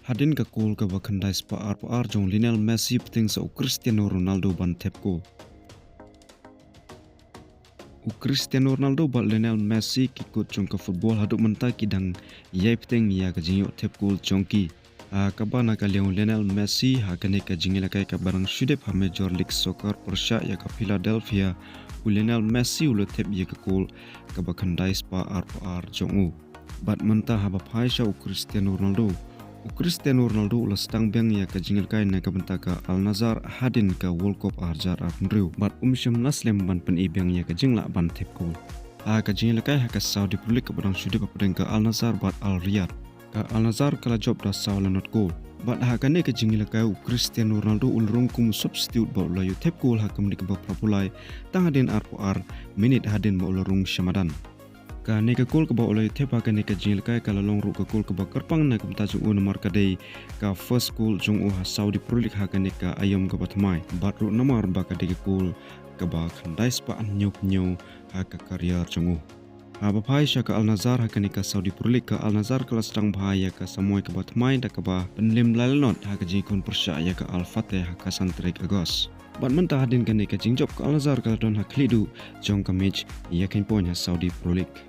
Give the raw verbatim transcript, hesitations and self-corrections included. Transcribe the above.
Hadien ka kol kaba khyndai spah arphew ar jong Lionel Messi bteng sa u Cristiano Ronaldo ban thep kol. U Cristiano Ronaldo bad Lionel Messi ki kot jong ka football haduh mynta ki dang ïai bteng ïa ka jingïoh thep kol jong ki. Ha kaba na ka liang u Lionel Messi ha kane ka jingïalehkai kaba dang shu dep ha Major League Soccer pyrshah ïa ka Philadelphia, u Lionel Messi u la thep ïa ka kol kaba khyndai spah arphew ar jong u. Bad mynta haba phai sha u Cristiano Ronaldo, u Cristiano Ronaldo u la sdang biang ïa ka jingïalehkai na ka bynta ka Al Nassr hadien ka World Cup ar hajar arphew hynriew bad um shym la slem ban pyni biang ïa ka jinglah ban thep kol. Ha ka jingïalehkai ha ka Saudi Pro League kaba dang shu dep hapdeng ka Al Nassr bad Al Riyadh, ka Al Nassr ka la jop da saw lanot kol. Bad ha kane ka jingïalehkai u Cristiano Ronaldo u la rung kum u substitute bad u la ïoh thep kol ha ka minit kaba phra phew lai, tang hadien arphew ar minit hadien ba u la rung sha madan. Kane ka kol kaba u la ïoh thep ha kane ka jingïalehkai ka la long ruh ka kol kaba kyrpang na ka bynta jong u namar ka dei ka first kol jong u ha Saudi Pro League ha kane ka aïom kaba thymmai bad ruh namar ba ka dei ka kol kaba khyndai spah hynñiew phew hynñiew ha ka career jong u. Haba phai sha ka Al Nassr ha kane ka Saudi Pro League, ka Al Nassr ka la sdang bha ïa ka samoi kaba thymmai da kaba pynlem lai lanot ha ka jingïakhun pyrshah ïa ka Al Fateh ha ka san tarik August. Bad mynta hadien kane ka jingjop ka Al Nassr ka la don ha khlieh duh jong ka match ïakhun point ha Saudi Pro League.